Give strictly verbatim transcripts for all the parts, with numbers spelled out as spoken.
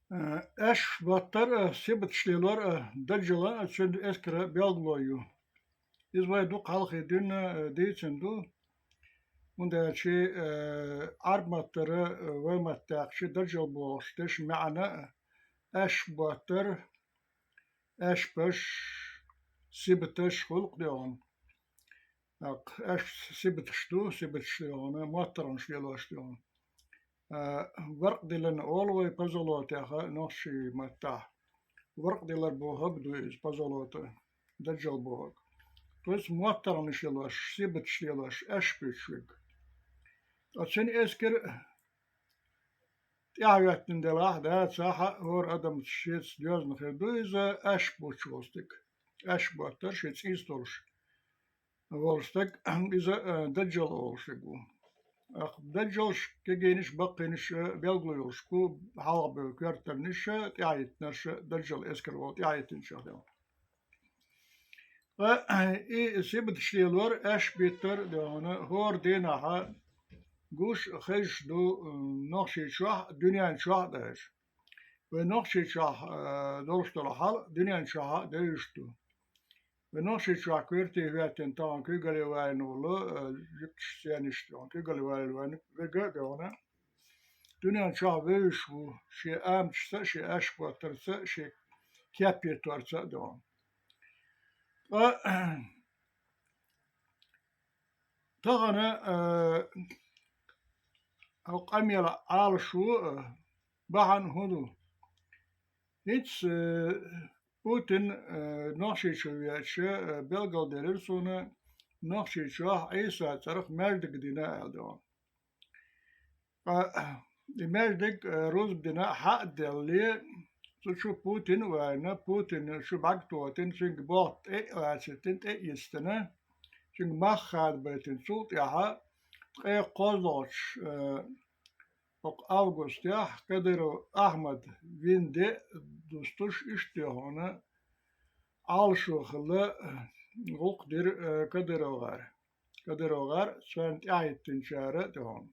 Э, аьшпаш боттар а, сибаташ лелор а Даджала а, цуьнан эскара белгало ю. Иза вай дукха хьалхе дуьйна а, дийцина ду, хӀунда аьлча, э, Ӏарб маттара, э, вай матта даьккхача Даджал бохучу дешан маьӀна а аьшпаш боттар, аьшпаш, сибаташ хуьлу-кх дегӀана. ТӀаккха аьшпаш сибаташ ду, сибаташ дегӀана, моттаргӀанаш лелош дегӀана. А, варкъ диллина олу вай позолотех нохчийн маттахь. Варкъ диллар бохург ду иза, позолота, Даджал бохург. То есть моттаргӀанаш лелош, сибаташ лелош, аьшпаш верг. Ткъа цуьнан эскар тӀаьхьахӀоьттина делахь а, дацахь а, хӀора адамца шеца доьзна хир ду иза аьшпаш боцуш волу стаг. Аьшпаш боттар шен цӀийца долуш волу стаг, иза, э, Даджал олуш верг ву. ТӀаккха Даджалш кегийнаш а, баккхийнаш а белгало йолуш бу, хьалха бевлла коьртанаш а, тӀаьхьахӀиттинарш а, Даджал эскар волу тӀаьхьахӀиттинчех дегӀана. Ткъа и сибаташ лелор, аьшпаш биттар дегӀана, хӀора дийнахь гуш а, хезаш а ду, м, Нохчийчохь а, дуьнен чохь а даже. Вай Нохчийчохь, э, долуш долу хьал дуьнен чохь а девзаш ду. Вай Нохчийчохь коьрте хӀоьттина тахана куьйгалле валийна волу, э, жуьгташа, сенашца тахана куьйгалле валийна вайна верг а дегӀана, дуьнен чохь вевзаш ву шен аматашца а, шен аьшпаш боттарца а, шен кеп йитторца а дегӀана. Ткъа тахана, э, хӀокху къамелан Ӏалашо а, бахьана хӀун ду? ХӀинца, э, Путин, э, Нохчийчу веача, э, билгалделира суна, Нохчийчохь Ӏийса цӀарах маьждиг дина аьлла дегӀана. Ткъа и маьждиг, э, рузба дина хьа а деллале, цу чу Путин а вайна, Путин шу бӀаьрг тохийтина, цуьнга болх тӀе а лацийтина, тӀе а йистина, цуьнга мах хадабайтина, цул тӀаьхьа ткъе кхозлагӀчу, э, хӀокху августехь Кадыров Ахьмад вина де а дустуш, иштта дегӀана Ӏалашо хилла, э, гӀуллакх дира, э, Кадыров гӀар. Кадыров гӀар, царна тӀаьхьахӀиттинчара а тӀехула.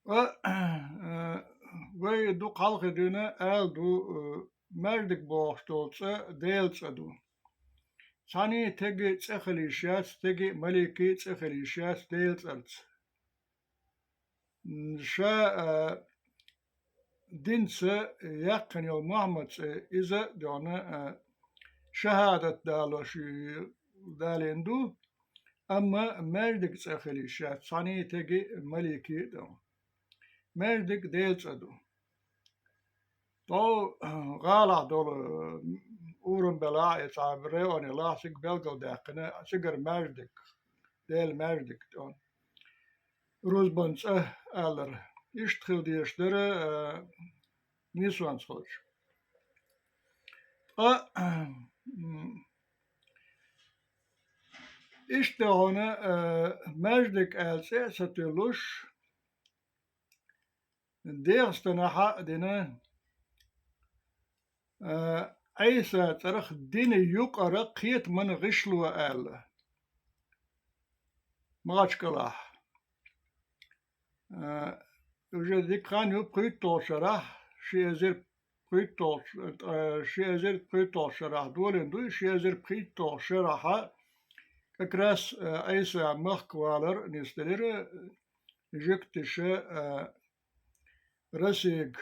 Ткъа, э, вай дукха хьалхе дуьйна аьлла ду, э, маьждиг бохуш долу цӀа Делан цӀа ду. Цхьаьнний стеган цӀе хила йиш яц, стеган, маликийн цӀе хила йиш яц Делан цӀарца. М, ша, а, динца яьккхина йолу Мухьаммад цӀе, иза а дегӀана, а, шахӀадат далош далийна ду, амма маьждиг цӀе хила йиш яц, цхьаьнний стеган, маликийн а дегӀана. Маьждиг Делан цӀа ду. ТӀо гӀалахь долу, урам белахь а, я цхьа район елахь а, цига белгалдаьккхина, цигара маьждиг, Делан маьждиг тӀехула. Рузбан цӀа алара. Иштта хила дезаш дара, а, нийсонца хилча. Ткъа, м, иштта хьуна, а, маьждиг аьлла цӀе а ца туьллуш, ДегӀастанахь а дина, а, Ӏийса цӀарах дина юкъара кхетаман гӀишло аьлла. Махачкалахь. А, уже дика хан ю, пхийтталгӀачу шарахь, ши эзар пхийтталгӀачу, а, ши эзар пхийтталгӀачу шарахь долийна ду, ши эзар пхийтталгӀачу шарахь как раз, а, Ӏийса махка валар нисделира, жуьгташа, а, Россига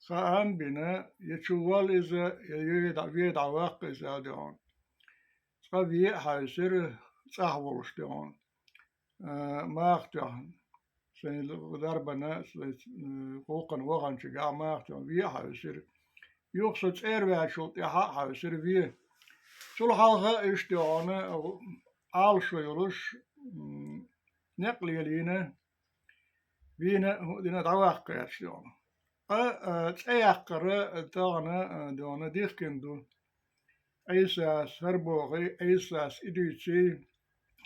хаам бина, я чуволла иза, я ве дӀа-, ве дӀаваккха иза аьлла дегӀана. Цкъа ве а хьаьвсира, цӀахь волуш дегӀана. А, маха тоьхна, сайн дарбана, сайн, м, гӀуллакхана ваханчигахь маха тоьхна ве а хьаьвсира. Юха со цӀера ваьллачул тӀаьхьа а хьаьвсира ве. Цул хьалха иштта дегӀана, Ӏалашо йолуш, м, некъ лелийна, вийна, хӀуъа дина дӀаваккха гӀерташ дегӀана. Ткъа, а, цӀе яккхар тахана, а, дегӀана дихкина ду. Ӏийсас хӀара бохий, Ӏийсас и дуьйций,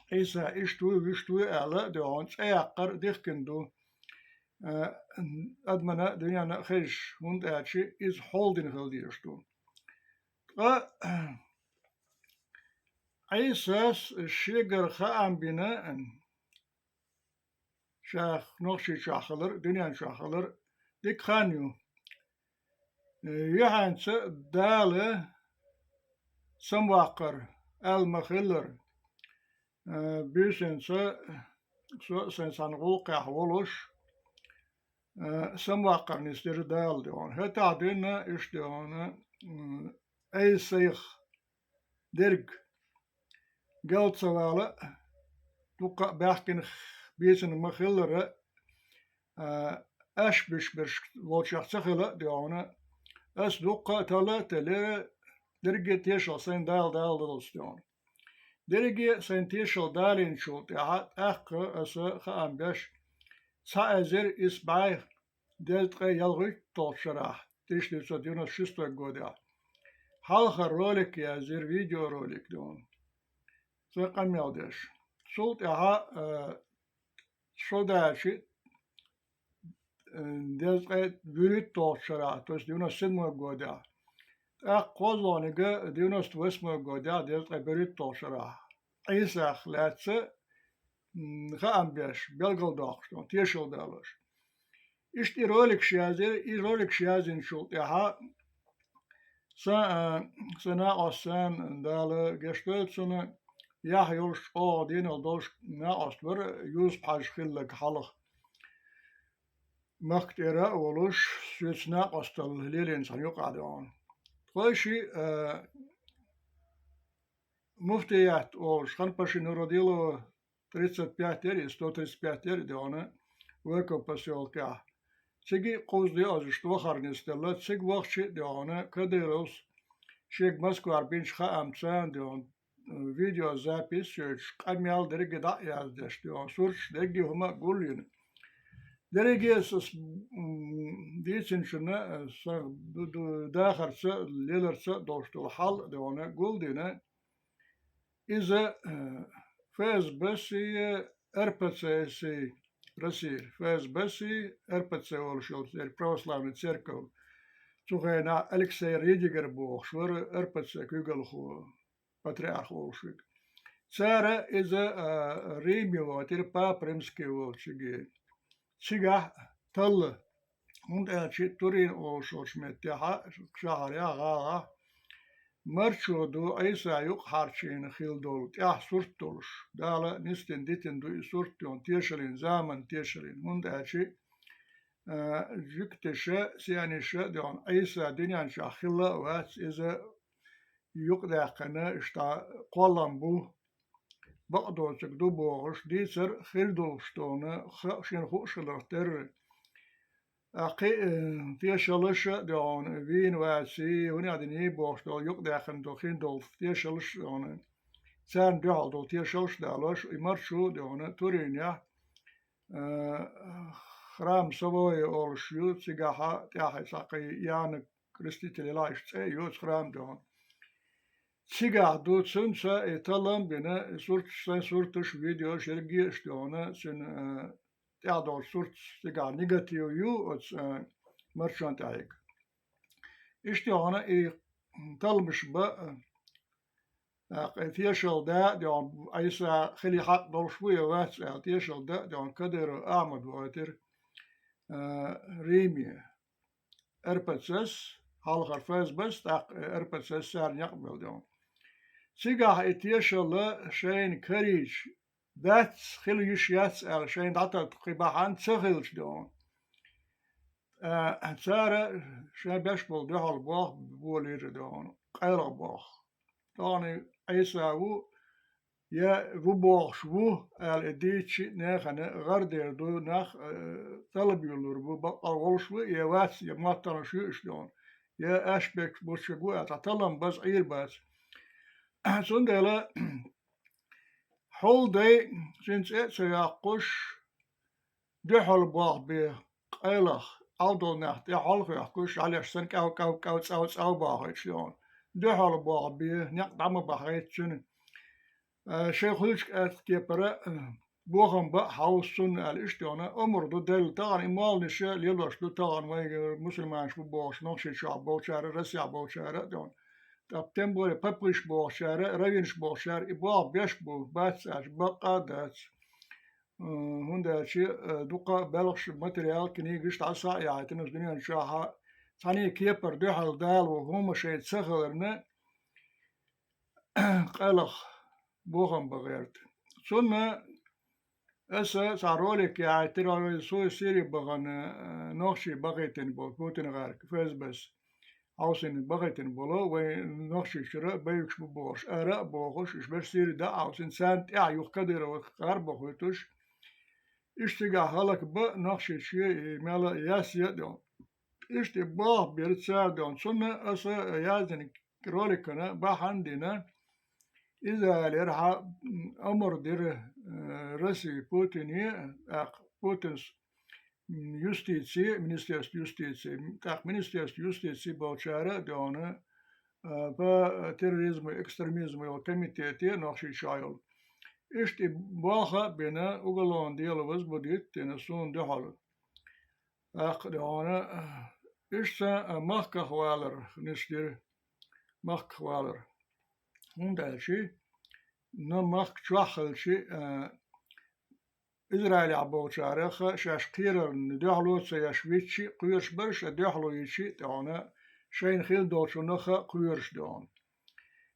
Ӏийса иштта вуй, вуьшта вуй аьлла а дегӀана цӀе яккхар дихкина ду. А, адамана а, дуьненна а хезаш, хӀунда аьлча иза хьолдина хила дезаш ду. Ткъа Ӏийсас шегара хаам бина, ша Нохчийчохь хилар, дуьнен чохь хилар, дика хан ю. Э, юьхьанца Дала самаваккхар аьлла ма-хиллара, э, буьйсанца со а, сайн цхьана гӀуллакхехь волуш, э, самаваккхар нисдира Дала, дехьона. ХӀетахь дуьйна иштта, дехьона, м, айса сайх дерг гал ца вала а, дуккха а баьхкина бийцина ма-хиллара, а, аьшпаш беш волчех ца хила а, дехьона, ас дуккха а талла а теллера, дерриге тешал сайна Дала, Дала даллалц, дехьона. Дерриге а сайна тешал далийначул тӀаьхьа тӀаккха аса хаам беш, цхьа эзар исс бӀе дезткъе ялхитталгӀачу шарахь, тысяча девятьсот девяносто шестой годехь, хьалхара ролик язйира, видеоролик, дехьона, сан къамел деш. Цул тӀаьхьа, э, шо даьлча, э, дезткъе берхӀитталгӀачу шарахь, то есть девяносто седьмой годехь. ТӀаккха кхозлагӀниг девяносто восьмой годехь, дезткъе берхӀитталгӀачу шарахь, Ӏийсах лаьцна, м, хаам беш, белгалдоккхуш, тешал далош. Иштта и роликаш язйира, и роликаш язйинчул тӀаьхьа сан, а, сан накъост, сан Дала гечдойла цунна, яхь йолуш, чӀогӀа денал долуш накъост вара Юсуп-Хьаьжа, хилларг хьалха махка тӀера а волуш, соьца накъосталла лелийна цхьана юкъахь, дехьона. Тхойши, а, муфтият олуш, Ханпаши Нурадилова тридцать пять яра и, сто тридцать пять яра и, дехьона, Войков посёлкехь. Цига кхузза йоазуш вахар нисделла, цига вахча а, дехьона, Кадыровс шега Москвара бинчу хаамца, дехьона, видеозапись йойтуш, къамел дерриге дӀа а яздеш, дехьона, сурташ дерриге хӀума а гулйина. Дерриге ас, м, дийцинчунна, сан ду-, ду-, дахарца, леларца долуш долу хьал, дехьона, гулдина. Иза, э, ФСБ-сий, РПЦ-сий, Россия, ФСБ-сий, РПЦ олуш йолу церк-, православный церковь, цу хенахь Алексей Ридигер бохуш вара РПЦ куьйгалхо, патриарх олуш верг. Цара иза, э, Риме войтира, папа римский волчуьнга. Цигахь талла, хӀунда аьлча Турин олуш волчу меттехь, шахьарехь, гӀалахь, марчо ду Ӏийса юкъахьарчийна хилла долу, тӀехь сурт долуш, Дала нисдина дитина ду и сурт, дехьона, тешаллин, заманан тешаллин. ХӀунда аьлча, а, жуьгташа, сианиша, дехьона, Ӏийса дуьнен чохь хилла а вац, иза юкъадаьккхина, иштта кхоллам бу, бакъдоцург ду бохуш, дийцар хир долуш, дехьона, ха-, шена хууш хиларх терра. Кхин, э, тешаллаш а, дехьона, вийна ваций, хӀунда динний бохуш долу, юкъадаьккхина долу, хин долу тешаллаш а, дехьона, царна дуьхьал долу тешаллаш а далош, и марчо, дехьона, Туринехь, э, храм Савойи олуш ю, цигахь тӀехь цхьа кхин Иоанна Креститель, иштта цӀе а ю оцу храман, дехьона. Цигахь ду цуьнца и таллам а бина, и сурташ, сайн сурташ, видеош, ерриге а, дехьона, цуьнан, э, тӀехь долчу сурташ цигахь негатив ю оцу, э, марчонна тӀехь. Иштта, дехьона, и талламаш бан, э, тӀаккха и тешалла да, дехьона, Ӏийса хили хьакъ долуш ву я вац аьлла, тешалла да, дехьона, Кадыров Ахьмад войтира, э, Риме. РПЦ-с, хьалхара ФСБ-с, тӀаккха РПЦ-с, царна некъ белла, дехьона. Цигахь и тешалла шайна карийча, дац, хила йиш яц аьлла, шайна дӀатарккха кхин бахьана ца хилча, дехьона, а, цара шайн беш болу дуьхьал болх болийра, дехьона, къайлаха болх. Тахана Ӏийса ву, я ву бохуш ву аьлла, и дийцча а, нахана гӀар дер ду, нах, э, таллам юьллур бу, баккъал волуш ву, я вац, я моттаргӀанаш ю уьш, дехьона, я аьшпаш бечу верг ву аьлла, цхьа таллам база Ӏийр бац. Цундела хьулдай, цуьнан цӀе а ца йоккхуш, дуьхьал болх бе, къайлаха, Ӏовдал нах тӀе хьол а хехкуш, жӀаьлеш санна кӀав-кӀав-кӀав, цӀав-цӀав бохуьйтуш, дехьона, дуьхьал болх бе, некъ дӀа ма бахийта цуьнан. Э, шайн хуьлучу кӀантан кепара, э, бохам бан а хьовса цунна аьлла, иштта, дехьона, омра ду делла. Тахана и молланаша лелош ду, тахана вайн мусульманаш бу бохуш, Нохчийчохь болчара, Россехь болчара а, дехьона. Ткъа тем более папаш бохучара, раввинаш бохучара и болх беш бу, бац аьлча, бакъ а дац. ХӀунда аьлча, э, дукха белхаш, материал, книгаш дӀаса а яхьийтина, дуьнен чохь цхьаьна кепара дуьхьал далаво хӀума шайца ца хиларна, къайлаха бохам бан гӀерта. Цунна аса цхьа ролик яхьийтира, со Сири бахана, э, нохчий бахийтина болу Путин гӀарка, ФСБ-с хьовсийна бахийтина болу, вай Нохчийчуьра боевикаш бу бохуш, ара а бохуш, уьш берш Сири дӀа а хьовсийна, царна тӀаьхьа юха Кадыров гӀар бохуьйтуш, уьш цигахь хӀаллакбан Нохчийчоь, и мел ясъян а дуьйна. Иштта и болх бира цара дуьйна. Цунна аса яздина роликана бахьана а дина, Израилера хьа, м, амар дира, э, Россия Путине, тӀаккха Путинс, м, юстици, министерство юстиции, м, тӀаккха министерство юстиции болчара а дуьйна, э, по терроризму, экстремизму йолу комитете Нохчийчохь йолу. Иштта и болх а бина, уголовное дело возбудить а дина суна дуьхьал. ТӀаккха а дуьйна, иштта, а, махках валар нисдира. Махках валар. ХӀунда аьлча, но махка чохь хилча, а, Израилехь болчарах шаьш кхерарна дуьхьало ца еш виччи, кхоьруш бара ша дуьхьало йичи а дуьйна, шайна хилла долчунах а кхоьруш а дуьйна.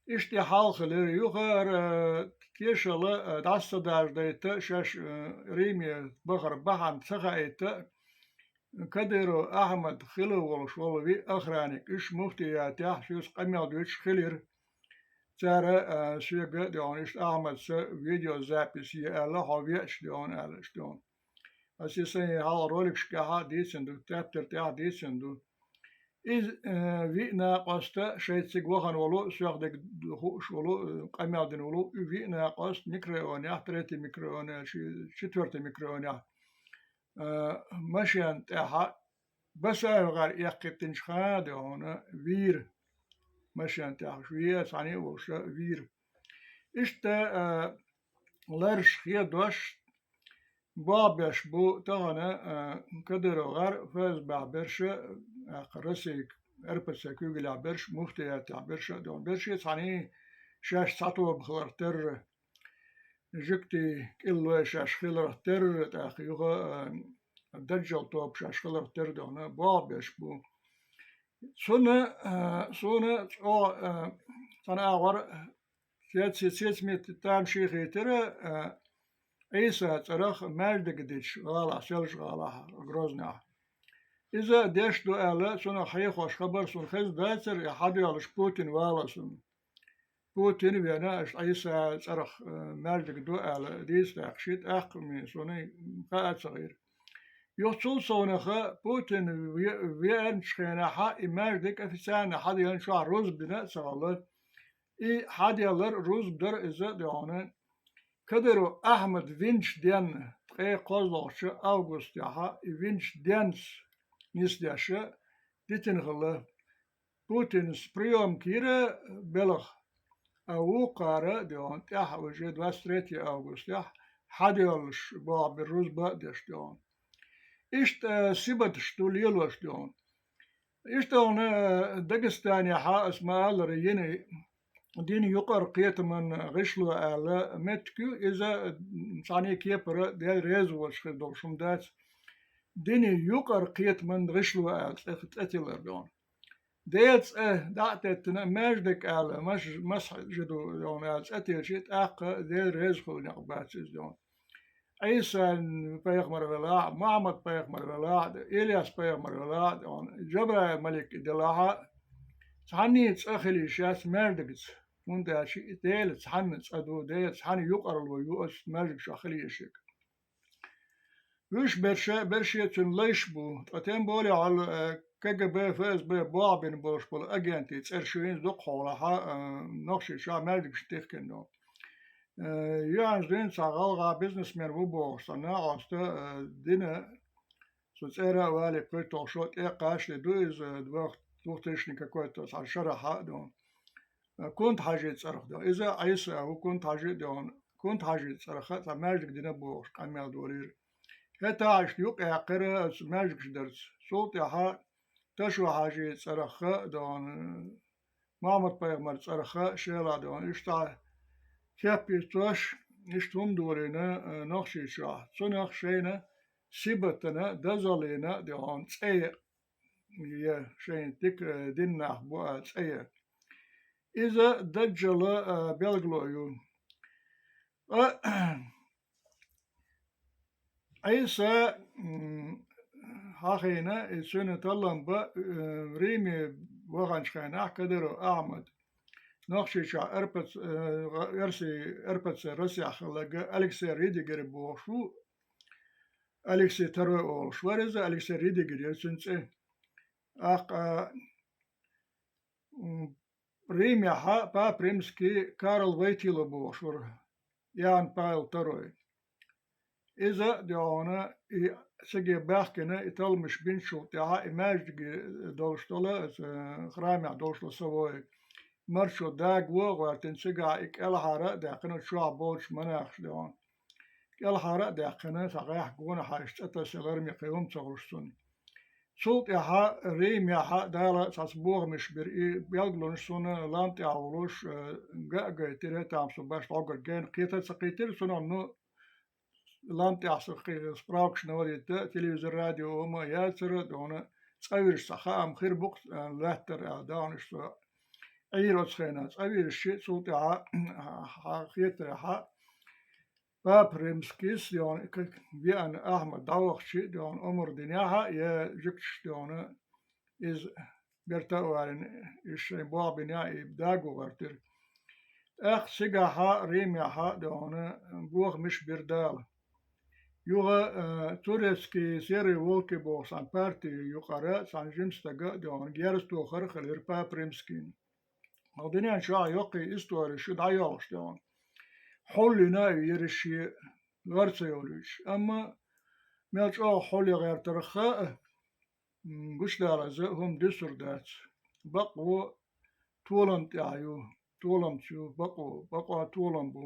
Иштта и хьал хилира. Юха ара тешалла, а, дӀаса ца дажадайта, шаьш, а, Риме бахар бахьана ца хаийта, Кадыров Ахьмад хилла волуш волу виъ охранник, уьш муфтиятехь соьца къамел дуьйцуш хилира. Цара, а, соьга а дуьйна, иштта Ахьмадца видеозапись е аьлла, хьо веача а дуьйна аьлла, иштта дуьйна. Аса и сайн хьалха роликашкахь а дийцина ду, тептар тӀехь а дийцина ду. Иза, э, виъ накъост шайца цига вахана волу, соьх дерг хууш волу, э, къамел дина волу, и виъ накъост микрорайонехь, третий микрорайон аьлча, четвёртый микрорайонехь, э, машен тӀехь Басаев гӀар эккхийтинчу хана а дуьйна вийра. Машен тӀехь уьш веа, цхьаьна а волуш вийра. Иштта, э, ларш хедош, болх беш бу тахана, а, Кадыров гӀар ФСБ-хь берш а, тӀаккха Россия, РПЦ куьйгаллехь берш, муфтиятехь берш а дуьйна. Берш а цхьаьна шаьш цхьа тоба хиларх терра, жуьгтий кӀиллой шаьш хиларх терра, тӀаккха юха, а, даджал тоба шаьш хиларх терра дуьйна, болх беш бу. Цунна, а, суна чӀогӀа, а, цхьана агӀор Цеци-, цецмит тамашийна хийтира, а, Ӏийса цӀарах маьждиг дича гӀалахь, Селж-гӀалахь, Грознехь. Иза деш ду аьлла, цунах хьехош хабар суна хезна дацара, и хьадоьллуш Путин вала суна. Путин вена, аша Ӏийса цӀарах, а, маьждиг ду аьлла, дийца даьккхича, тӀаккха ма суна хаа а ца гӀира. Юха цул совнаха Путин ве-, веанчу хенахьа и маьждиг официально хьаделлачохь рузба дина а ца хилла. И хьаделлар рузба дара иза а дуьйна. Кадыров Ахьмад винчу денна, ткъе кхозлагӀчу августехьа, и винчу денца нисдеш дитина хилла. Путинс приёмка йира белхан, а вукхара а дуьйна тӀаьхьа уже двадцать третье августехь хьадоьллуш болх бира рузба а деш дуьйна. Иштта сибаташ ду лелош дуьйна. Иштта дуьйна, э, Дагестанехьа, ас ма-аллара, йина, динан юкъара кхетаман гӀишло аьлла меттиг ю, иза, м, цхьаьна кепара Дела реза воцуш хир долуш хӀума дац. Динан юкъара кхетаман гӀишло аьлла цӀе, цӀе тиллар дуьйна. Делан цӀе дӀа а теттина, маьждиг аьлла, мас-, масхьиджиду дуьйна аьлла цӀе тиллича, тӀаккха Дела реза хуьлу некъ бац иза дуьйна. Ӏийса пайхамар велахь а, Мухьаммад пайхамар велахь а, Ильяс пайхамар велахь а, Жабраил малик и делахь а, цхьанний цӀа хила йиш яц маьждигца, хӀунда аьлча и Дела цхьанна цӀа ду, Дела цхьанна юкъарло ю оцу маьждиг чохь хила йиш ерг. Вуьш берша, берше цуьнан лайш бу, ткъа тем более хьал, э, КГБ, ФСБ болх бина болуш болу агентийн цӀераш ю хӀинца дукха хьолахь, э, Нохчийчохь маьждигашна тихкина ду. Э, юьхьанца дуьйна цхьа гӀалгӀа бизнесмен ву бохуш, цхьа накъоста, э, дина, цу цӀера а валий, кхуьйтуш шо тӀекхачале ду иза, двух-, двухтысячный какой-то цхьа шарахь а ду. Э, Кунта-Хьажи цӀарах ду. Иза Ӏийса а ву, Кунта-Хьажи а ду. Кунта-Хьажи цӀарах а цхьа маьждиг дина бохуш, къамел долийра. ХӀетахь иштта юкъ яьккхира оцу маьждигаш дарца. Цул тӀаьхьа Ташо-Хьажи цӀарах а ду, Мухьаммад-пайхамар цӀарах а, шелахь ду. Иштта кеп йицош, иштта хӀума долийна, э, Нохчийчохь. Цунах шайна Сибатана, Дазалина, де хьона цӀе я, шайна дика, э, диннах бу а цӀе я. Иза даджала, э, белгало ю. Ткъа Ӏийса, м, хьахийна, и цуьнан таллам бан, э, Риме ваханчу хенахь Кадыров Ахьмад, Нохчийчохь РПЦ, э, Эрси-, РПЦ Россехь хилларг Алексей Ридигер бохуш ву, Алексей Второй олуш вара иза, Алексей Ридигер яра цуьнан цӀе. ТӀаккха, м, Римехьа папа римский Карл Войтила бохуш вара, Иоанн Павел Второй. Иза, де хьона, и цига баьхкина, и талламаш бинчул тӀаьхьа, и маьждиге долуш долу, оцу храмехь долуш долу совой марчо дагавон а гӀоьртина, цигахь и кӀелхьара а даьккхина, чохь болчу монахаша, де хьона. КӀелхьара а даьккхина, цхьа гӀеххьа гонахьа иштта цӀа тасса лараме кхин хӀума ца хуьлуш цунна. Цул тӀаьхьа Римехьа Дала цхьацца бохамаш бира, и белгалонаш суна лам тӀехь волуш, э, ган а гайтира, там со башха дӀогара гена кхета а ца кхийтира, цунах, ну, лам тӀехь со кхин справкаш наводить дан, телевизор, радио хӀума а яцара, де хьона, цӀа вирзича цхьа хаам хир бу-кх, э, лаьттара аьлла, де хьона, иштта со Ӏийра оцу хенахь. ЦӀа вирзича, цул тӀаьхьа, хьан хетарехьа, папа римскийс, де хьона, к-, веана Ахьмад дӀавахча, де хьона, омра динехьа, я жуьгташа, де хьона, иза берта а валийна, иза шайн болх бинехь, и дагавон гӀоьртира. ТӀаккха цигахьа, Римехьа, де хьона, бохамаш бира Дала. Юха, э, турецкий серые волки бохуш цхьана парти юкъара цхьана жима стага, де хьона, герз тохар а хилира папа римскийна. Хьо дуьнен чохь йоккхий историш ю дӀайолуш, де хьона. Хьулйина а ю ерриш шен гӀар ца йолуьйтуш. Амма мел чӀогӀа хьулйо гӀертарх а, м, гучудалаза хӀума дуьсур дац. Бакъо толам тӀехь ю, толамца ю бакъо, бакъо толам бу.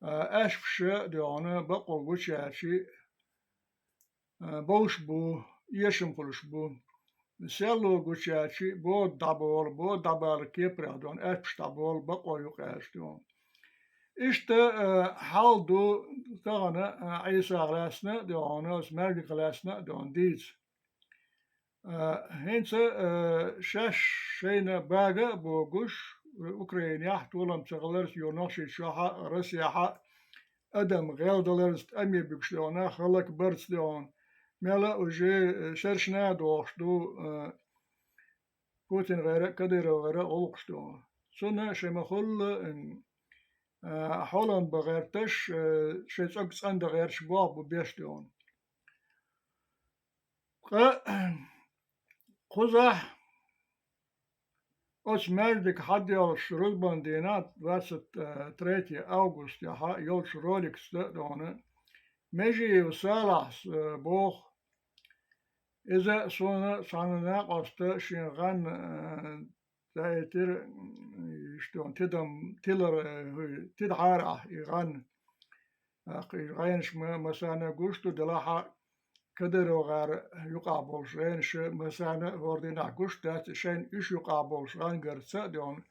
А, аьшпаша, де хьона, бакъо гучуяьлча, а, бовш бу, эшам хуьлуш бу. Селло гучуяьлча, бода дӀаболу, бода дӀабалар кепарех, де хьона, аьшпаш дӀаболу, бакъо юкъаьлча, де хьона. Иштта, а, хьал ду тахана, а, Ӏийсах лаьцна, де хьона, оцу маьждигах лаьцна, де хьона, дийца. А, хӀинца, а, шаьш шайна бага а богуш, Украинехь толам ца хиларца, юха Нохчийчохь а, Россехь а адам гӀелдаларца, тӀаме буьгуш, де хьона, хӀаллакбарца, де хьона. Мел а уже, а, шершна а дохуш ду, а, Путин гӀера а, Кадыров гӀера а гӀуллакхаш, де хьона. Цунна шайн ма-хуьллу, м, а, хьулам бан гӀерташ, а, шайн цӀог цӀандан гӀерташ болх бу беш, де хьона. Ткъа кхузахь оцу маьждиг хьадоьллуш рузбан дийнахь, двадцать третье августехьа йолчу роликаца, де хьона, Межиев Салахьас, э, боху, иза суна цхьана накъоста шен гӀан, э, даийтира, м, иштта тидам, тилар, э, хӀуй, тидахьара ахь и гӀан. ТӀаккха и гӀенаш ма-, масана гуш ду, делахь а Кадыров гӀара юкъахь болуш гӀенаш масана хӀора дийнахь гуш дац, шайна уьш юкъахь болуш гӀангарца а, де хьона,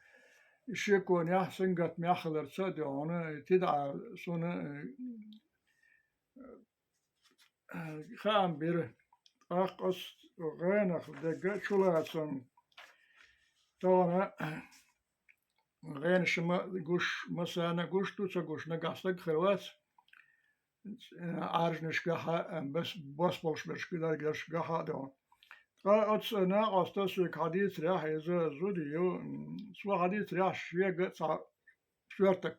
шеконехь, сингаттамехь хиларца а, де хьона, тидахьара суна, э, хаам бира. ТӀаккха оцу гӀенах дерг чулацам тахана гӀенаш ма гуш, масана гуш ду, ца гуш нагахь стаг хир вац. Ӏаьржанашкахьа, бос-, бос болуш берш, куьйгаллашкахьа а, де хьона. Ткъа оцу накъоста соьга хьадийцарехь, иза зуда ю, м, цо хьадийцарехь, шега цхьа соьртак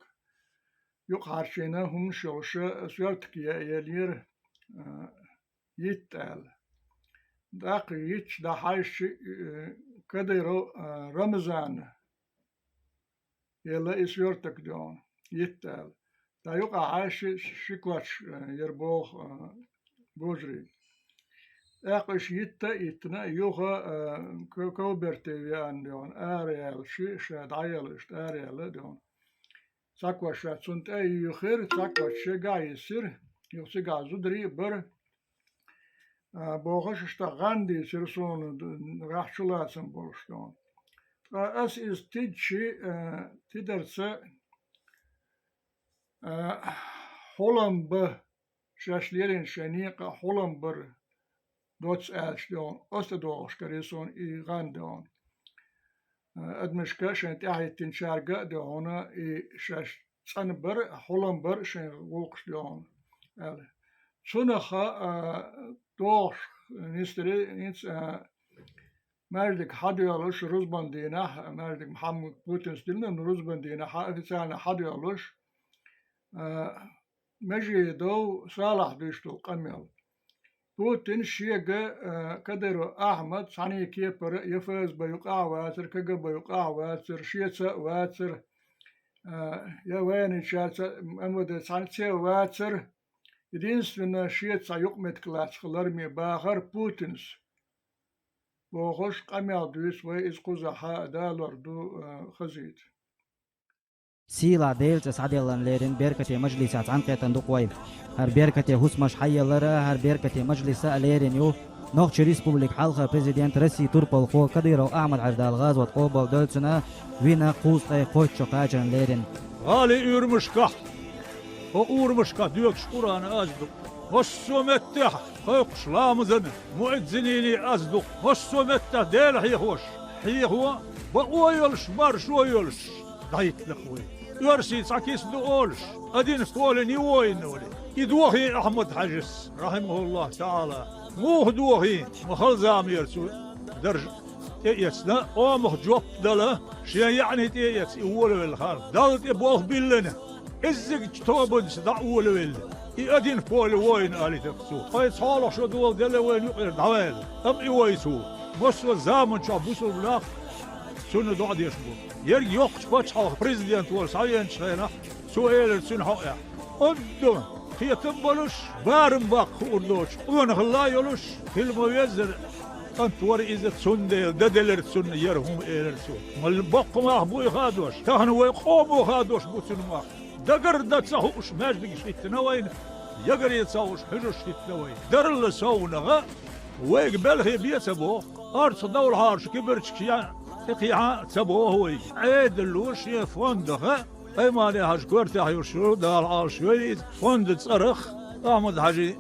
юкъахьарчийна хӀуманаш йолуша соьртак е-, еллера, а, йитта аьлла. ТӀаккха йитча дӀахьаьжча, э, Кадыров, а, Рамзана елла и соьртак, де хьона, йитта аьлла. ТӀаккха юкъахь хьаьжча ши, ши коч, э, яра боху, э, божарий. ТӀаккха уьш йитта а йиттина, юха, э, ко-, ковберте веана, де хьона, араяьлла, ши ша дӀаяьлла, иштта араяьлла, де хьона. Цхьа коч шаьш цунна тӀе а йоьхира, цхьа коч шегахь а йисира, юха цигахь зударий а бара. А, бохуш, иштта гӀан дийцира суна, д-, гӀехь чулацам болуш, де хьона. Ткъа ас иза тидча, а, тидарца, А, хьулам ба, шаьш лерина шайн некъа хьулам бар доцца аьлча догӀун, оцу тӀа догӀуш карий суна и гӀан догӀун. А, адамашка шайн тӀаьхьахӀиттинчаьрга а догӀун, и шаьш цӀанбар, хьулам бар шайн гӀуллакхаш догӀун аьлла. Цунах, а, догӀуш нисдара, хӀинца, а, маьждиг хьадоьллуш рузбан дийнахь, маьждиг Мухьаммад Путинс диллина рузбан дийнахь официально хьадоьллуш, а, Межидов Салахь дуьйцу къамел. Путин шега, а, Кадыров Ахьмад цхьана кепара я ФСБ юкъахь а вацар, КГБ юкъахь а вацар, шеца а вацар, а, я военныйчаьрца, МВД цхьаьнца а вацар. Единственное, шеца цхьа юкъаметтиг лаьцна лараме бахар Путинс бохуш къамел дуьйцу вай, иза кхузахь а далор ду, а, хазийта. Сийлахь Делан цӀе схьаделларна леррина беркате мажлисехь цхьаьнакхетам ду-кх вай. ХӀара беркате хӀусамаш хьаеллара, хӀара беркате мажлис а леррина ю Нохчийн Республикан хьалхара президент, Россин турпалхо Кадыров Ахьмад-Хьаьжа, Дала гӀазот къобал дойла цуьнан, вина кхузткъе кхойтта шо кхачарна леррина. ГӀалин урамашкахь, хӀокху урамашкахь доьгуш Къуръан аз ду. Массо а меттехь кхойкхуш ламазан муэззинийн аз ду. Массо а меттехь Дела хьехош, хьехо, бакъо йолуш, маршо йолуш дӀахӀиттина-кх вай. Оьрсийн цхьа кица ду олуш, один в поле не воин олий. И дохийна Ахьмад-Хьаьжас, рахьимахуллахӀу таӀала. Муха дохийна, ма хала заманера цо дарж тӀеэцна, къомах жоп дала, шен яьӀни тӀеэцна и волавелла ханна, Далла тӀе болх биллина, кӀеззигчу тобанца дӀа а волавелла, и один в поле воин алийтира-кх цо. Ткъа и цхьалгӀа шо дола делла вайна юкъера дӀаваьлла, амма и вайца ву. Массо а заманчохь бусалба нах цунна доӀа деш бу. Ерриг йоккхачу пачхьалкхан президент волуш схьавеанчу хенахь, цо элира цуьнан хьокъехь: «Оьдда, кхетам а болуш, барам баккха хуур доцуш, къонахалла а йолуш, хила ма-веззара кӀант вара иза, цундела дан делира цунна яра хӀума», — элира цо. Ма боккха мах бу и хадош, тахана вай къомо хадош бу цуьнан мах. Дагар дан ца хууш маьждигаш хӀиттина вайна, ягаре ца хууш хьуьжарш хӀиттина вайна. Дарла совнаха вайга белхи бен ца боху, орцах довлахьара шу кибарчигаш ян тӀекхехьа а ца боху вайга. Ӏедало шен фондах, Аймани-Хьаьжин коьртехь йолуш йолу, Дала Ӏалаш йойла иза, фондан цӀарах Ахьмад-Хьаьжин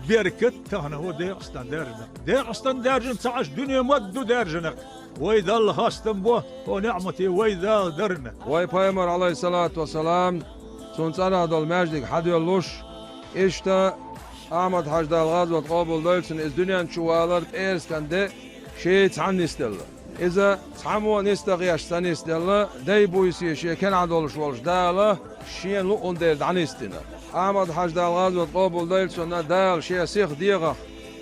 беркат тахана хӀун Декъастан даьржина. Декъастан даьржина ца Ӏаш, дуьне ма-дду даьржина-кх. Вай Далла хастам бо хӀокху неӀмате вай Дала дарна. Вай Пайхамар, Ӏалайхиссалату вассалам, цуьнан цӀарах долу маьждиг хьадоьллуш, иштта Ахьмад-Хьаьжа, Дала гӀазот къобал дойла цуьнан, иза дуьнен чу валар пӀераскан де шен цхьанна нисделла. Иза цхьаммо нисдан гӀерташ ца нисделла, дай-буьйса шен кенахь долуш волчу Дала шена луъун дела дӀанисдина. Ахьмад-Хьаьжа, Дала гӀазот къобал дойла цуьнан, Дала шен сиха дегӀах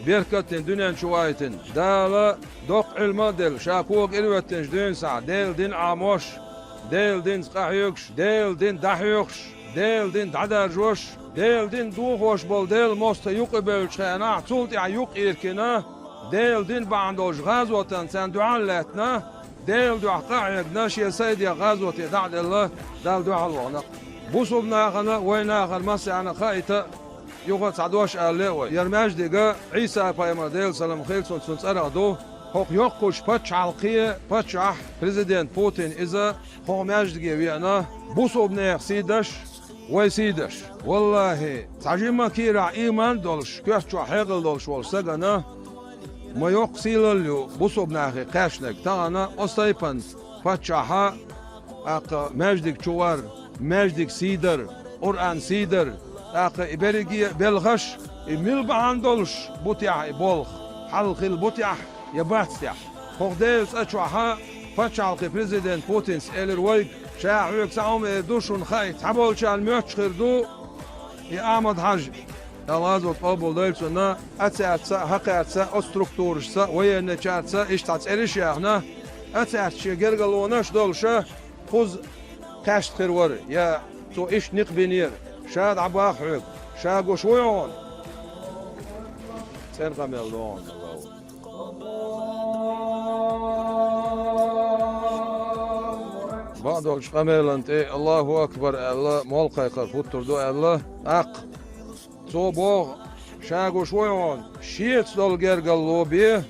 беркат а дина, дуьнен чу вайтина. Дала доккха Ӏилма а делла, ша кога ирхӀоьттинчу дуьйна схьа Делан дин Ӏамош, Делан динца къахьоьгуш, Делан дин дӀахьоьхуш, Делан дин дӀадаржош, Делан дин дохош болу Делан мостагӀий юкъа бевллачу хенахь, цул тӀаьхьа юкъ иркина, Делан дин бахьана долчу гӀазотан царна дуьхьал а лаьттина, Делан дуьхьа къа а хьегна, шен сайдех гӀазоте дӀа а делла, Далла дуьхьал вахана. Бусулба нахана, вай нахана массарна а хаийта, юха цхьа дош ала лаьа вай. Яра маьждиг Ӏийса-пайхамар, Делан салам хила цунна, цуьнан цӀарах ду. ХӀокху йоккхачу пачхьалкхе паччахь, президент Путин иза хӀокху маьждиге веана, бусулба нехан сий деш, вай сий деш. ВаллахӀи, цхьа жимма кийрахь ийман а долуш, коьрта чохь хьекъал долуш волу стагана ма йоккха сийлалла ю бусулба нахе кхаьчнарг. Тахана оцу тайпана паччахьа, тӀаккха маьждиг чу вар, маьждиг сий дар, Къуръан сий дар, тӀаккха и берриге а белхаш, и мила бахьана долуш бу техьа и болх, хьал хилла бу техьа я бац техьа. ХӀокху Делан цӀа чохьа пачхьалкхе президент Путинс элира вайга, ша хьоьга цхьа хӀума эр ду, шуна хаийта, цхьаболчарна моьттуш хир ду и Ахьмад-Хьаьжа, Дала гӀазот къобал дойла цуьнан, ацаьрца а, хӀокхаьрца а, оцу структурашца а, военныйчаьрца а, иштта цхьа цӀераш а яьхна, ацаьрца шен гергарлонаш а долуша, кхуза кхаьчна хир вара, я цо иштта никъ бинера, ша дӀабаха хьоьга, ша гуш вуй хьуна. ЦӀена къамел догӀу хьуна. Бакъдолчу къамелан тӀе «Аллаху акбар» аьлла, молла кхайкхар хӀуттур ду аьлла, тӀаккха цо боху, ша гуш вуй хьуна, шеца долу гергарло бен,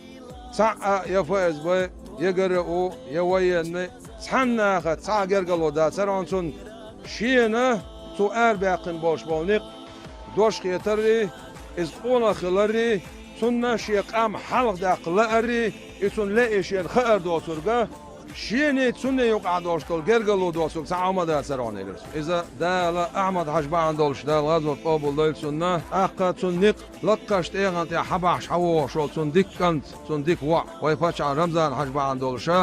цхьаъ а я ФСБ, я ГРУ, я военный, цхьаннахаца цхьа а гергарло дацара хьуна цунна, шена Цо арабаьккхина болуш болу некъ дош хетаррий, иза къонах хиларрий, цунна шен къам хьалха даккха лааррий, и цунна лаьий шена хаар доцург, шений цунний юкъахь долуш долу гергарло доцург цхьа а хӀума дацара хьуна, элира цо. Иза Дала Ахьмад-Хьаьжа бахьана долуш Дала гӀазот къобалдойла цунна, тӀаккха цунна некъ лакхарчу тӀегӀан тӀехь хьабахьаш хьавогӀуш волу цунна дика кӀант, цунна дика воӀ, вай паччахьан Рамзан-Хьаьжа бахьана долуша,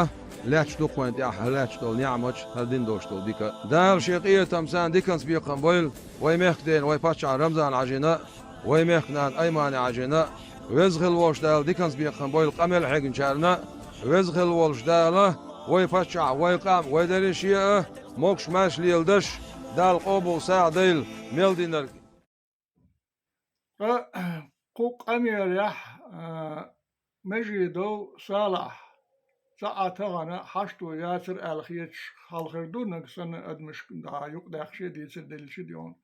лаьтташ ду-кх вайна тӀехь хӀара лаьтташ долу неӀматаш, хӀара дина долуш долу дика. Дала шен къинхетам царна диканца бекхам бойла, вай мехкан дена, вай паччахьан Рамзан-Хьаьжина, вай мехкан нана Аймани-Хьаьжина, Веза хила волуш Дала диканца бекхам бойла къамел хьегначарна, Веза хила волуш Дала вай паччахь, вай къам, вай дерриш а, могуш-маьрша леладеш, Дала къобал сагӀа дойла мел динарг. Ткъа кху къамелехь, а, Межидов Салахь цхьа а тахана хьашто яцара аьлла хеташ хьалхара ду, нагахь санна адамашка дӀа юкъадаьккхича а, дийцар деллача а дегӀана.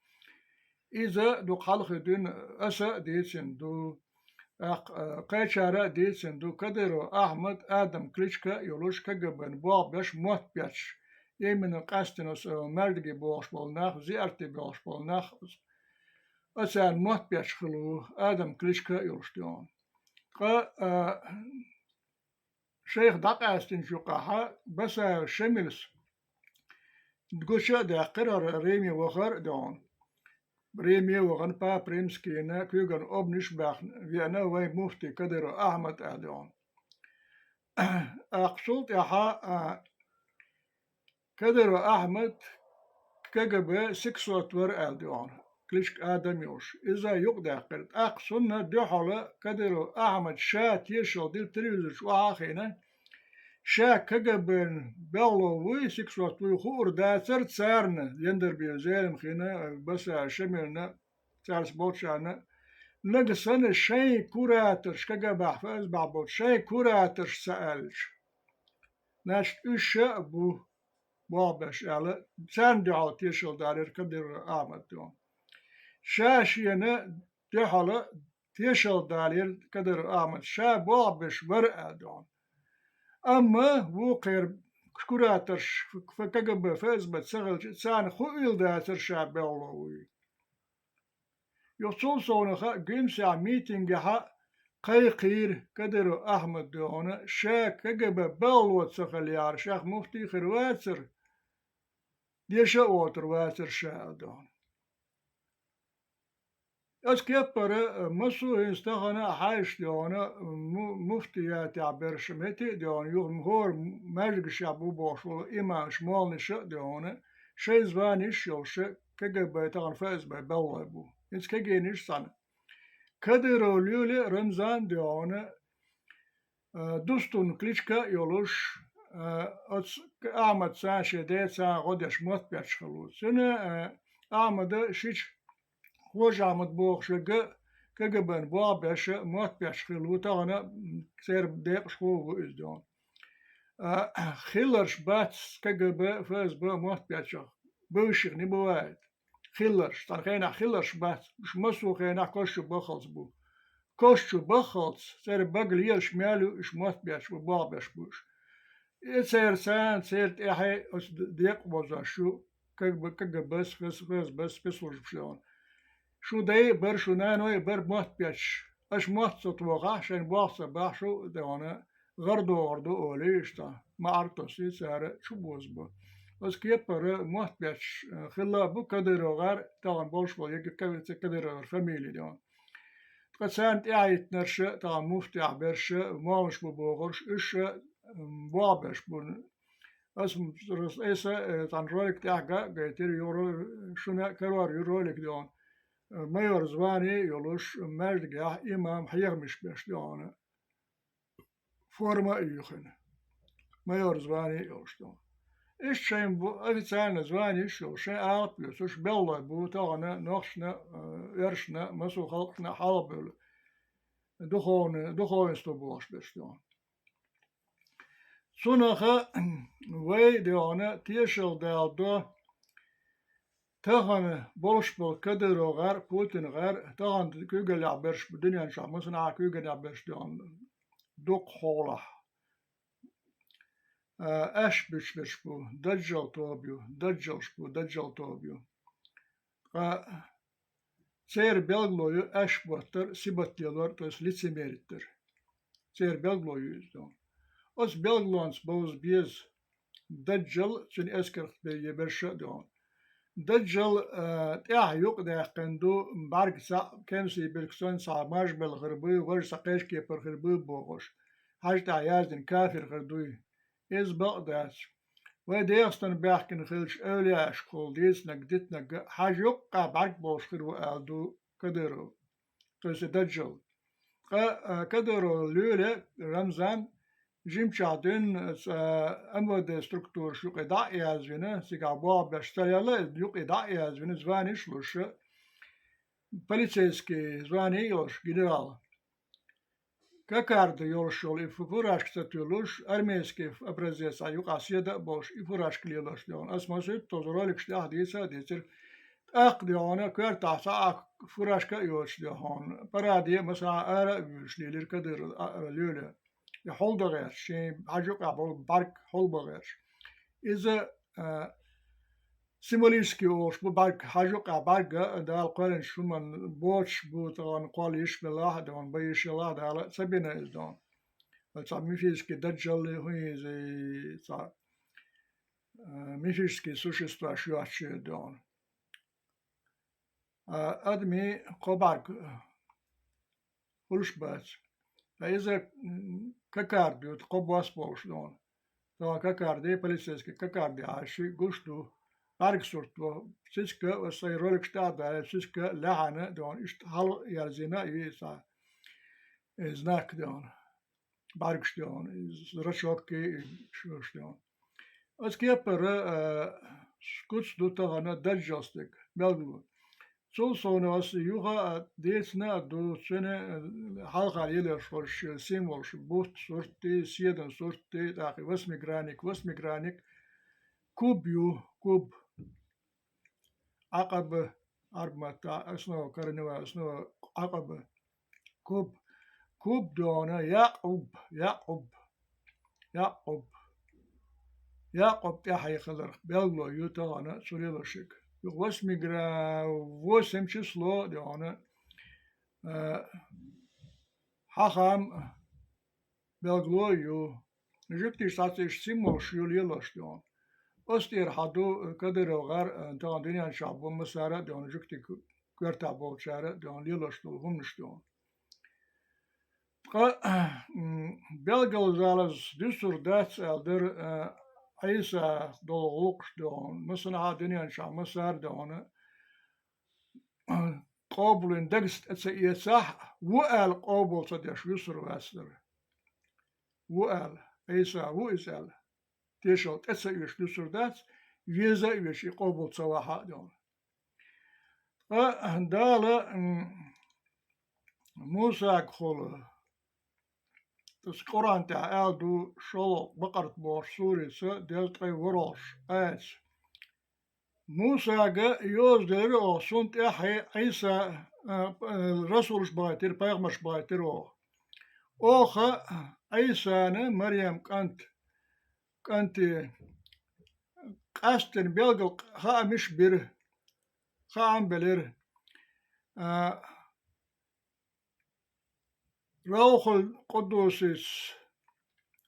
Иза дукха хьалха дуьйна аса а дийцина ду, тӀаккха, а, кхечара а дийцина ду, Кадыров Ахьмад, Адам Кличко а йолуш, КГБ-н болх беш мотт бетташ, именно къаьстина оцу, а, маьждиге богӀуш болу нах, зиярте богӀуш болу нах, а, царна мотт бетташ хилла ву, Адам Кличко а йолуш дегӀана. Ткъа, а, шайх дӀакъаьстинчу юкъахь Басаев Шемилс гуча а даьккхира хӀара Риме вахар а дегӀана. Риме а вахана, Папа Римскийна куьйгана обанаш а баьхна веана вайн муфти Кадыров Ахьмад а дегӀана. ТӀаккха цул тӀаьхьа, а, Кадыров Ахьмад КГБ сиксот вара аьлла дегӀана, Кличко Адам йолуш. Иза юкъадаьккхира. ТӀаккха цунна дуьхьал Кадыров Ахьмад ша тешал дира телевизор чу охьа а хиъна, ша КГБ-н белхало вуй, сиксот вуй хуур дацара царна, Яндарбиев Зелимхина, Басаев Шемилна, цаьрца болчарна, нагахь санна шайн кураторш, КГБ-хь, ФСБ-хь болчу шайн кураторш ца аьлча, значит, уьш а бу болх беш аьлла, царна дуьхьал тешал далийра Кадыров Ахьмад дегӀана. Ша шена дуьхьал тешал далийра Кадыров Ахьмад, ша болх беш вара аьлла дегӀана. Амма вукхеран кураторш, КГБ, ФСБ ца хилча, царна хуийла дацара ша белхало вуй. Юха цул совнаха Гуьмсехь митингехь кхайкхийра Кадыров Ахьмад дегӀана, ша КГБ белхало ца хилла яхьара, шех муфти а хир вацара, деша а воцур вацара ша аьлла дегӀана. Оцу кеппара, а, массо а хӀинца тахана а хьаьжча дегӀана, му-, муфтиятехь берш метте а дегӀана, юха хӀора маьждигашкахь бу бохуш волу имамаш, молланаша а дегӀана, шайн званеш а йолуш, КГБ, тахана ФСБ белхалой бу. ХӀинца кегийнаш а цхьаьна. Кадыров Лёля а, Рамзан а дегӀана, а, Дустун Кличко а йолуш, а, оцу Ахьмадца, шен деца гӀо деш мотт бетташ хилла ву. Цуьнан, а, Ахьмада шича Хож-Ахьмад бохуш верг а КГБ-н болх беш а мотт бетташ хилла ву, тахана, м, церан декъашхо а ву иза дегӀана. А, хилларш бац КГБ, ФСБ мотт беттачех, бывших не бывает. Хилларш, цхьана хенахь хилларш бац, уьш массо а хенахь кошчу баххалц бу. Кошчу баххалц, церан бага лелаш мел ю, уьш мотт бетташ бу, болх беш бу уьш. И церан царна, церан тӀаьхье оцу д-, декъа возош ю, КГБ, КГБ-с, ФС-, ФСБ-с спецслужбаш дегӀана. Шун дай а бара, шун наной а бара мотт бетташ, аша мотт ца тохахь, шайна болх ца бахь, шу дегӀана гӀар догӀур ду олий, иштта маӀар тосий, цара чу бозабо. Оцу кеппара мотт бетташ, э, хилла а бу Кадыров гӀар, тахана болуш болу, яга Кадыров гӀар фамилия дегӀана. Ткъа царна тӀаьхьахӀиттинарш а, тахана муфтехь берш а, молланаш бу бохурш, уьш а, м, болх беш бу. Аса, аса, э, цхьана ролик тӀехь га а гайтира, юха шуна карор ю ролик дегӀана. Э, майор звани а йолуш, маьждигехь имам хьехамаш беш дегӀана. Форма а юьйхина. Майор звани а йолуш дегӀана. Иштта шайн бу-, официально званеш а йолуш, шайн агӀат а боьцуш, белхалой бу, тахана нохчашна, э, оьрсашна, массо а халкъашна хьалха бевлла. Духовный, духовенство бохуш берш дегӀана. Цунах а вай дегӀана тешал даладо, тахана болуш болу Кадыров гӀар, Путин гӀар, тахана куьйгаллехь берш бу, дуьнен чохь массанхьа куьйгаллехь берш дегӀана дукха хьолахь. А, аьшпаш буьтуш берш бу, даджал тоба ю, даджалш бу, даджал тоба ю. Ткъа церан белгало ю аьшпоттар, сибат лелор, то есть лицемерить дар. Церан белгало ю иза, дон. Оцу белгалонца бовза беза Даджал, цуьнан эскарх бен ебарша а, дон. Даджал, а, тӀаьхьа юкъадаьккхина ду, бӀаьрг цхьаъ, кемсийн билггал цхьа мажа белла хир буй, важа цхьа кхечу кепара хир буй бохуш, хьажа тӀехь яздина кафир хир дуй. Иза бакъ дац. Вай ДегӀастана баьхкина хиллачу эвлаяашкахула дийцинарг, дитинарг хьажа юккъехь бӀаьрг болуш хир ву аьлла ду Кадыров, то есть Даджал. Ткъа, а, Кадыров лело Рамзан жимчохь дуьйна, а, МВД структураш юкъе дӀа а язвина, цигахь болх беш ца лелла, юкъе дӀа а язвина, званиш а луш, полицейский звание йолуш генерал. Кокарда йолуш йолу и фу-, фуражка ца туьллуш, армейский образец а юкъахь седа а болуш, и фуражка лелош, дон. Ас масуьйтта тхо роликаш тӀехь дийца а дийцира. ТӀаккха, дон, коьртахь цхьа а фуражка а йоцуш, дон, параде а, масала, ара а вуьйлуш лелира Кадыров, а, а, лело. И хьулбан гӀерташ, шен хьажа юкъахь болу бӀаьрг хьулбан гӀерташ. Иза, а, символически олуш бу бӀаьрг, хьажа юкъахь бӀаьрг а, Дала кхоьллинчу хӀуманна боцуш бу, тахана кхолла йиш белахь а, дон, бан йиш елахь а, Дала а ца бина иза, дон. Цхьа мифический даджалли, хӀун иза, цхьа, а, мифический существаш йоцуш, дон. А, адамийн кхо бӀаьрг хуьлуш бац. Ткъа иза, м, кокарда ю, кхо бос болуш, дон. Тахана кокарда, полицейский кокарда яхьаш гуш ду. БӀаьрг сурт бо. Цицка, аса сайн роликаш тӀехь а далийра, цицка лаьхьана, дон, иштта хьалаерзийна а ю иза, и знак, дон. БӀаьргаш, дон, и зрачок, и шуьш, дон. Оцу кепара, а, куц ду тахана даджалстиг, белгало. Цул совнаха аса юха а дийцина а ду, цуьнан, а, хьалха лелош волуш символаш, бутт сурт, седан сурт, тӀаккха восьмигранник, восьмигранник, куб ю, куб. Ӏакъаба, Ӏарбматта, основа корневая, основа Ӏакъаба. Куб. Куб, дон, Якъуб, Якъуб, Якъуб. Якъуб тӀаьхье хиларх белгало ю тахана цу лелошиг. Юха восьми гра-, восемь число, дон, а, хьахам белгало ю. Жуьгтиша цхьацца иштта символаш ю лелош, дон. Оцу тӀера хьан ду Кадыров гӀар, а, тахана дуьнен чохь бу массара а, дон, жуьгтиг коьртахь болчара а, дон, лелош долу хӀуманаш, дон. Ткъа, м, белгалзалаза дуьсур дац аьлла дара, а, Ӏийса долу гӀуллакхаш, дон, масанхьа дуьнен чохь массара а, дон, къобалвина дагца тӀе ца эцахь, ву аьлла къобал ца деш вуьсур вац дара. Ву аьлла, Ӏийса ву иза аьлла, тешалла тӀе ца оьшуш дуьсур дац, веза а везаш и къобал ца вахь а, дон. Ткъа Дала, м, Мусагахула, аса Къуръан тӀехь аьлла ду, шолгӀа Бакъарат бохучу сурица, дезткъе ворхӀалгӀачу аятца. Мусага йозаделира оха, цунна тӀаьхье Ӏийса, а, а, расулаш бахийтира, пайхамарш бахийтира оха. Оха Ӏийсана, Марьям кӀант, кӀанте, къаьсттина белгал хаамаш бира, хаам белира. А, Равхул Къуддусица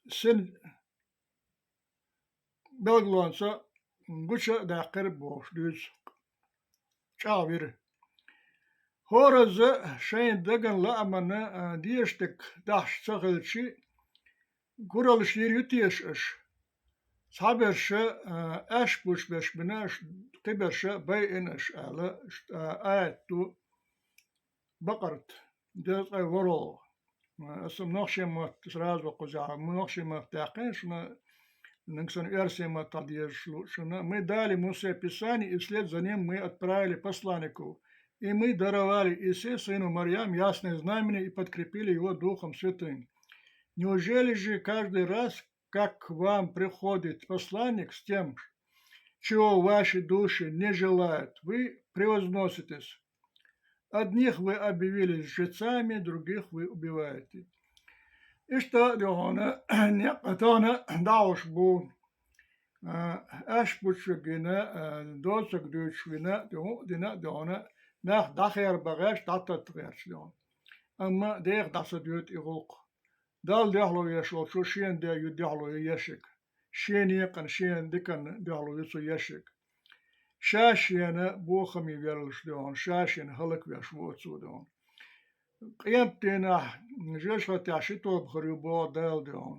син белгалонца гуча а даьккхира бохуш дуьйцу, чӀагӀвира. ХӀоразза шайн даган лаамана, а, дешдерг дахьаш ца хилчи, кураллаш йийр ю теша аша? Цхьаберша, а, аьшпаш беш бина аша, кхиберша байина аша аьлла, а, аят ду Бакъарат, дезткъе ворхӀалгӀа. Аса нохчийн мотт сразу кхузахь, нохчийн мотт даьккхина шуна, нагахь санна оьрсийн маттахь дезаш луучунна. Мы дали Мусе Писание, и вслед за ним мы отправили посланников. И мы даровали Исе, сыну Марьям, ясные знамения и подкрепили его Духом Святым. Неужели же каждый раз, как к вам приходит посланник с тем, чего ваши души не желают, вы превозноситесь? Одних вы объявили лжецами, других вы убиваете. Иштта а ду хьуна, некъа тахана дӀахьош бу. а, аьшпуччаггина, а, доцург дуьйцуш вина, духьа а дина, духьа а нах дӀахер бахьаш, дӀататта гӀерташ духьа. Амма Деха дӀа ца доьду и гӀуллакх. Далла дуьхьало еш волчо шена де ю дуьхьало ю ешиг. Шен некъан, шен дикан дуьхьало ю цо ешиг. Ша шена бохаме веллаш духьа, ша шена хӀалаквеш ву оцо духьа. Къематдийнахь жожагӀатехь ши тоба хир ю боху Дала духьа.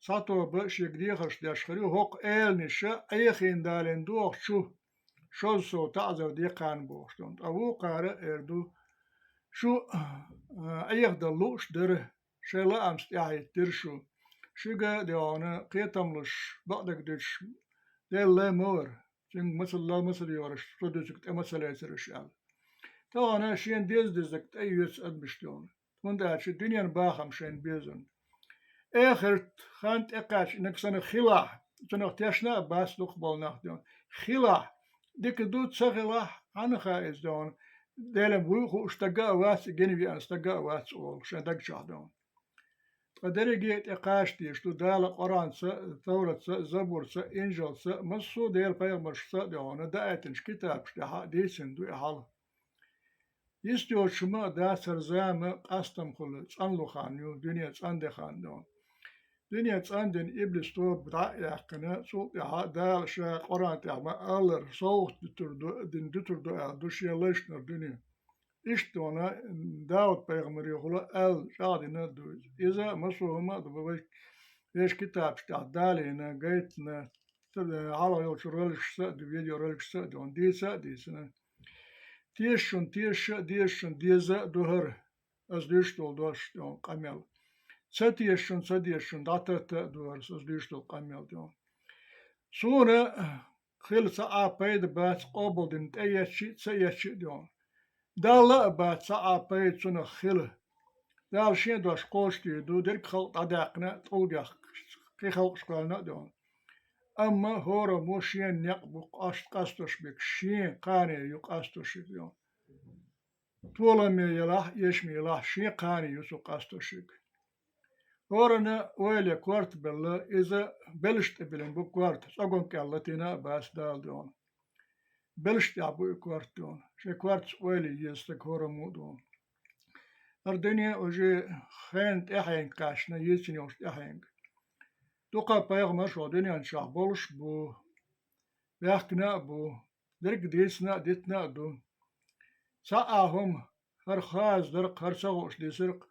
Цхьа тоба шега дехарш деш хир ю, хӀокху эланиша Ӏехийна далийна дохучу шозза сов таӀзар де кхарна бохуш духьа. Ткъа вукхара эр ду, шу, а, Ӏехадала лууш дара, шайн лаамца тӀаьхьахӀиттира шу. Шуьга а духьа кхетам луш, бакъдерг дуьтуш, Делан лай ма вара. Цуьнга мацалла, мацалла йоруш, со дуьйцург тӀе мацалла эцараш аьлла. Тахана шена деза-дезарг тӀеоьцу адамаш духьа. ХӀунда аьлча дуьненан бахам шайна безана. Эхарт хан тӀекхаьчнарг санна хилахь, цунах тешна а бац дукхахболу нах духьа. Хилахь, дика ду, ца хилахь, хьанна хаьа иза духьа. Делан вуй хууш стага а вац, гина веана стага а вац олу шайн даг чохь духьа. Ткъа дерриге а тӀекхача дезаш ду Дала Къуръанца, Товратца, Забурца, Инжалца, массо а Делан пайхамаршца а духьа даийтинчу китабаш тӀехь а дийцина ду и хьал. Йист йоцуш хӀума а дац хӀара зама, къастам хуьлу, цӀанло хан ю, дуьне цӀанден хан ду. Дуьне цӀандина иблис тоба дӀа а яьккхина, цул тӀаьхьа Дала ша Къуръан тӀехь ма-аллара, совгӀат дуьтур ду, дина дуьтур ду аьлла ду шен лайшнара дуьне. Иштта вана Дауд-пайхамарехула аьлла чӀагӀдина ду иза. Иза массо а хӀума а ду, вай вешан китабаш тӀехь далийна, гайтина, ца-, хьалха йолчу роликашца а ду, видеороликашца а ду, дийца а дийцина. Тешачунна тешаш а, дезачунна деза а ду хӀара, ас дуьйцуш долу дош ду къамел. Ца тешачунна, ца дезачунна дӀататта а ду хӀара, ас дуьйцуш долу къамел ду. Суна хила цхьа а пайда бац, къобалдина тӀеэцчи а, ца эцчи а ду хьуна. Далла а бац цхьа а пайда цунах хила. Дала шен дош кхочушдийр ду, дерриг халкъ дӀадаьккхина а, тӀулгех кхин халкъаш кхоьллина а ду хьуна. Амма хӀораммо шен некъ бу къаст-, къастош берг, шен кхане ю къастош берг ду хьуна. Толаме елахь, эшаме елахь, шен кхане ю цо къастош ерг. ХӀоранна ойла корта белла, иза белшаш тӀе биллина бу корта, цӀоган кӀел латийна а бац Дала ду хьуна. Белшаш тӀехь бу и корта ду хьуна. Шен кортаца ойла еза стаг хӀораммо а ду хьуна. ХӀара дуьне уже хенан тӀаьхьенга кхаьчна, йийцина йолуш тӀаьхьенга. Дукха пайхамарш хӀокху дуьнен чохь болуш бу, баьхкина а бу, дерриг дийцина а, дитина а ду. Цхьа а хӀума, хӀара хаза дара-кх, хӀара ца хууш дисира-кх,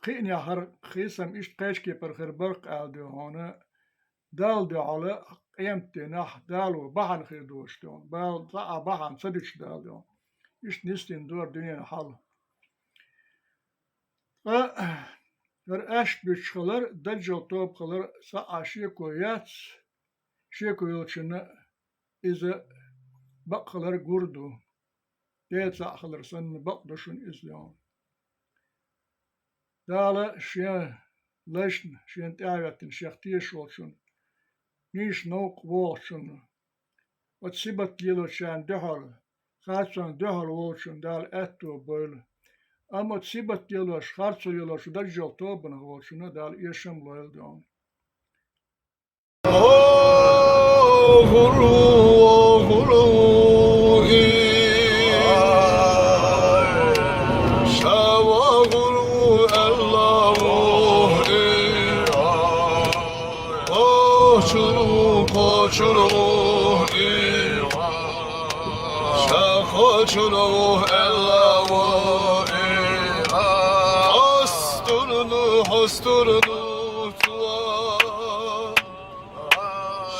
кхиънехь хӀара хийцам иштта кхечу кепара хир бара-кх аьлла ду хьуна, Далла дуьхьал къематдийнахь Дала ву бахьана хир доцуш ду хьуна, бала цхьа а бахьана ца дуьтуш Дала ду хьуна. Иштта нисдина ду хӀара дуьненан хьал. Ткъа хӀара аьшпаш буьтуш хилар, даджал тоба хилар цхьа а шеко яц, шеко йолчунна иза бакъ хилар гур ду. Ден цхьаъ хилар санна, бакъ ду шуна иза ду хьуна. Дала шен лайшна, шена тӀаьхьахӀоьттина, шех тешаш волчунна, нийса новкъа вогӀучунна, оцу сибат лелочарна дуьхьал, харцонна дуьхьал волчунна Дала аьтто бойла. Амма оцу сибат лелош, харцо йолуш даджал тобанах волчунна Дала эшам лойла ду хьуна.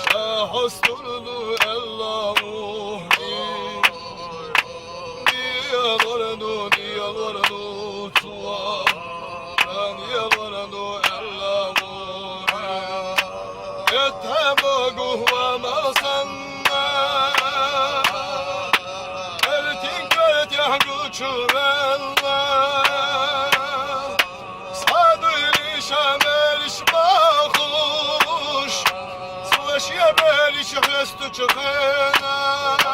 Ша хьостурну аьлла ву, дегӀарну, дегӀарну цо, дегӀарну аьлла ву. Этта богу ва ма санна, эртин кайтехь гучувелла. Схьадуьйлий ша мелаш бахуш, цо шен мелаш хьестучу хенахь,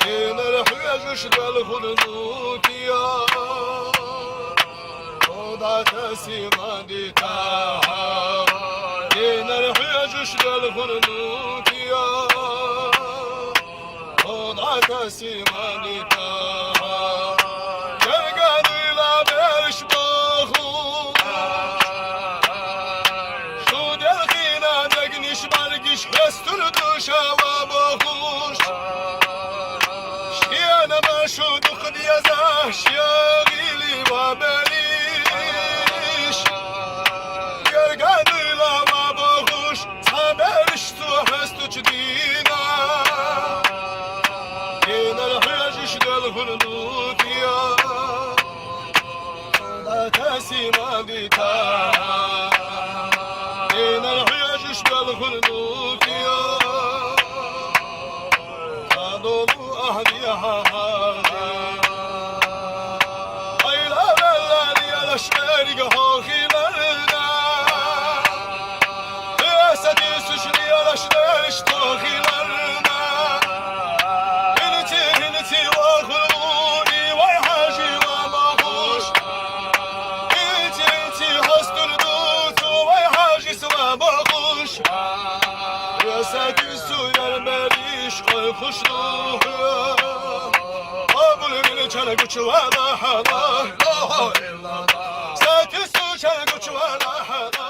дийнар хьоьжуш дала хуьлу нутия. О, дӀа тасима дитахьа, дийнар хьоьжуш Жуж делгӀурнутӀа, о дӀа тасиман дита, гергадила берш бохуш, шу делхъина дегниш баргиш хьестур душа ва бохуш, шкена ма шу дукха дезаш, я гӀили ва бериш, гергадила ва бохуш, цхьа берш цо хьестучу дийнахь, генара хьежаш делгӀурнутӀа, дӀа тасиман дита, генара хьежаш делгӀурнутӀа, дӀадолу ахьа дехьа хьажа. Айла велла лелаш берг хьо хиларна, хьесатуьйсуш лелаш берш тхо хиларна. ХӀинций, хӀинций вахар ву и вай хьажи ва бохуш, хӀинций, хӀинций хьестур ду цо вай хьажис ва бохуш. Хьесатуьйсу яр берриш кхойкхуш ду хьоьга, къобалвинчара гучувала хьала. Сатуьйсучара гучувала хьала.